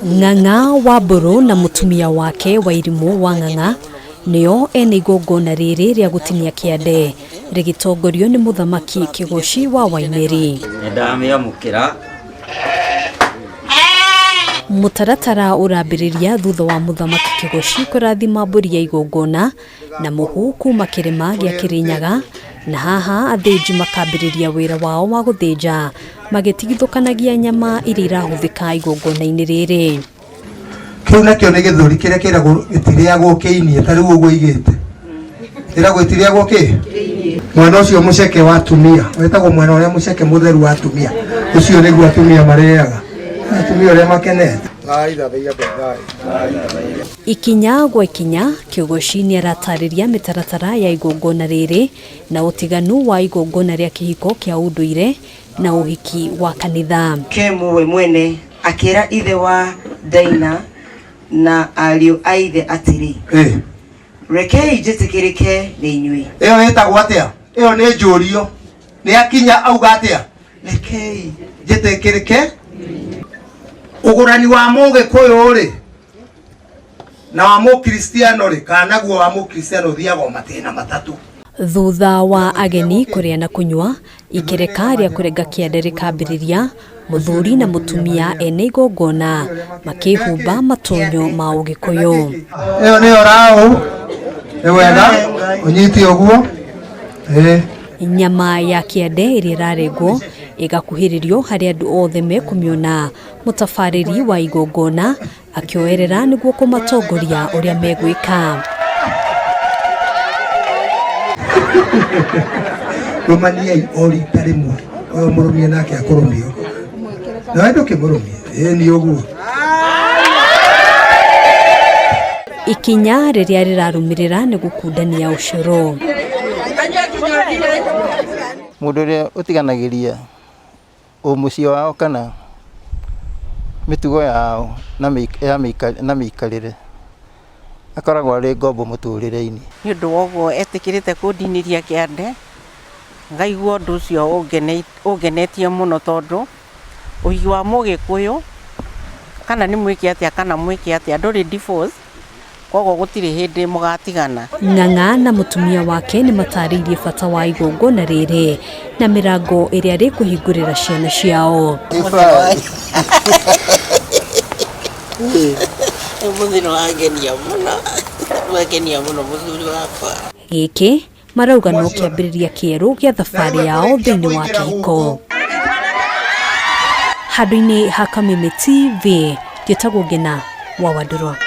Ng'ang'a wa Mbũrũ na mũtumia wake Wairimũ wa Ng'ang'a nĩo ene igongona rĩrĩ rĩa gũtinia kĩande rĩgĩtongorio nĩ mũthamaki Kĩgoci wa Waimĩri. Nĩndamĩamũkĩra. Mũtaratara ũrambĩrĩria thutha wa mũthamaki Kĩgoci kũrathima mbũri ya igongona na mũhu kuma kĩrĩma gĩa Kĩrĩnyaga, na haha athĩnji makambĩrĩria wĩra wao wa gũthĩnja magĩtigithũkanagia nyama iria irahũthĩka igongona-inĩ rĩrĩ. Kĩu nakĩo nĩ gĩthũri kĩrĩa kĩragwo gĩtirĩagwo kĩinie ta rĩu ũguo igĩte ĩragwo ĩtirĩagwo kĩ mwena ũcio mũceke wa atumia wĩtagwo mwena ũrĩa mũceke mũtheru wa atumia ũcio nĩguo atumia marĩaga atumia ũrĩa makenete. Ikinya gwa ikinya, Kĩgoci nĩaratarĩria mĩtaratara ya igongona rĩrĩ na ũtiganu wa igongona rĩa kĩhiko kĩa ũndũire na ũhiki wa kanitha. Kemu we mwene akĩĩra ithe wa Daina na ariũ a ithe atĩrĩ, Rekei njĩtĩkĩrĩke nĩ inyuĩ. Ĩyo ĩtagwo atĩa? Ĩyo nĩ njũrio. Nĩ akinya auga atĩa? Rekei njĩtĩkĩrĩke. Ũgũrani wa Mũgĩkũyũ rĩ na wa Mũkristiano rĩ, kana naguo wa Mũkristiano ũthiaga o matĩna matatũ. Thutha wa ageni kũrĩa na kũnyua, ikereka rĩa kũrenga kĩande rĩkambĩrĩria, mũthuri na mũtumia ene igongona makĩhumba matonyo ma Ũgĩkũyũ. Ĩyo nĩyo raũ, nĩ wega ũnyite ũguo. Ĩĩ. Nyama ya kĩande ĩrĩa ĩrarengwo ĩgakuhĩrĩrio harĩa andũ othe mekũmĩona, mũtabarĩri wa igongona akĩoerera nĩguo kũmatongoria ũrĩa megwĩka. Rũmaniai o rita rĩmwe, ũyũ mũrũmie nake akũrũmie ũguo. Nawe ndũkĩmũrũmie, ĩĩ nĩ ũguo. Ikinya rĩrĩa rĩrarũmĩrĩra nĩ gũkundania ũcũrũ. Mũndũ ũrĩa ũtiganagĩria ũmũciĩ wao kana mĩtugo yao na mĩikarĩre, akoragwo arĩ ngombo mũtũrĩre-inĩ. Nĩ ũndũ wa ũguo etĩkĩrĩte kũndinĩria kĩande, ngaigua ũndũ ũcio ũngenetie mũno tondũ ũhiki wa mũgĩkũyũ kana nĩ mwĩke atĩa kana mwĩke atĩa ndũrĩ divorce. Kwoguo gũtirĩ hĩndĩ mũgaatigana. Ng'ang'a na mũtumia wake nĩ matarĩirie bata wa igongona rĩrĩ na mĩrango ĩrĩa rĩkũhingũrĩra ciana ciao. Ũmũthĩ nĩ wangenia mũno, wangenia mũno mũthuri wakwa. Gĩkĩ marauga no kĩambĩrĩria kĩerũ gĩa thabarĩ yao thĩinĩ wa kĩhiko. Handũ-inĩ ha Kameme TV, njĩtagwo Ngena wa Wandũrũ.